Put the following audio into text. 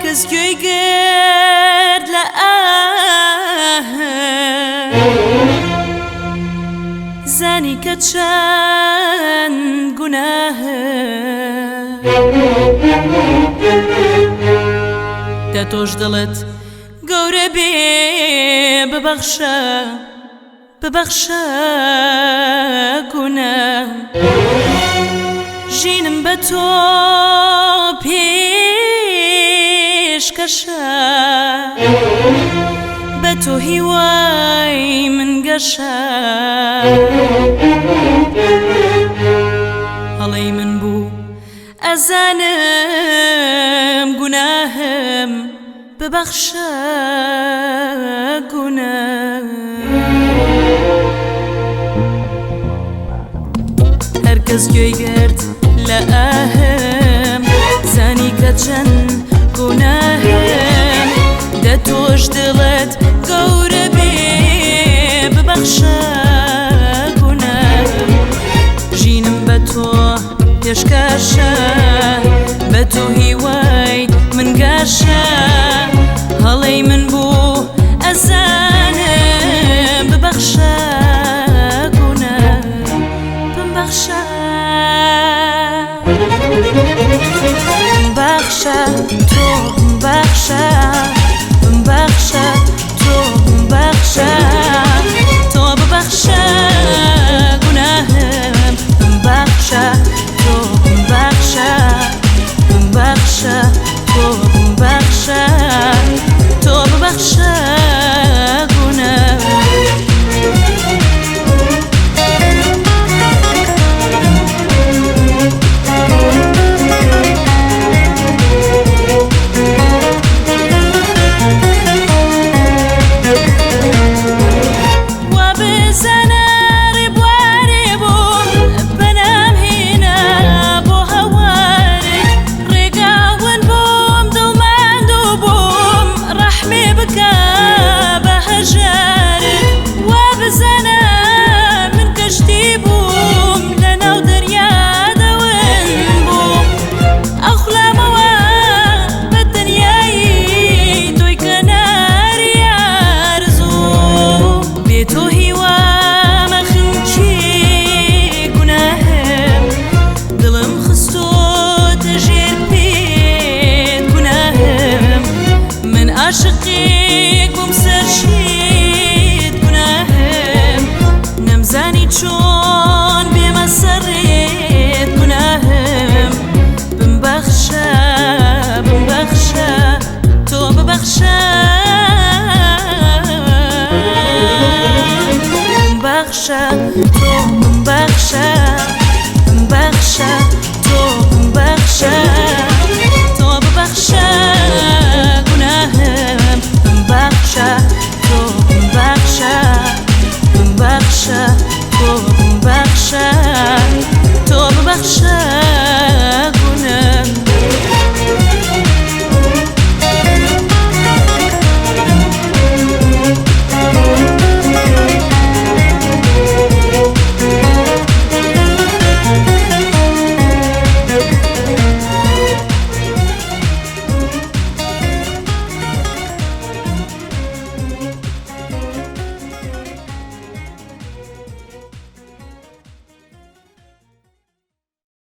کەس گوێی گرت لە ئاهم، زانی کە چەند گوناهم. دە تۆش دڵت گەورە بێ ببەخشە، ببەخشە گوناهم. ژینم بە تۆ پێشکەشە، بە تۆ هیوای من گەشە. هەڵەی من بوو ئەزانم گوناهم، ببەخشە گوناهم. هەر کەس گوێی گرت لە ئاهم، زانی کە چەند گوناهم. دە تۆش دڵت گەورە بێ ببەخشە گوناهم. ژینم بە تۆ پێشکەشە، بە تۆ هیوای من گەشە. هەڵەی من بوو ئەزانم، ببەخشە گوناهم، بمبەخشە، بەخشە تۆ بمبەخشە.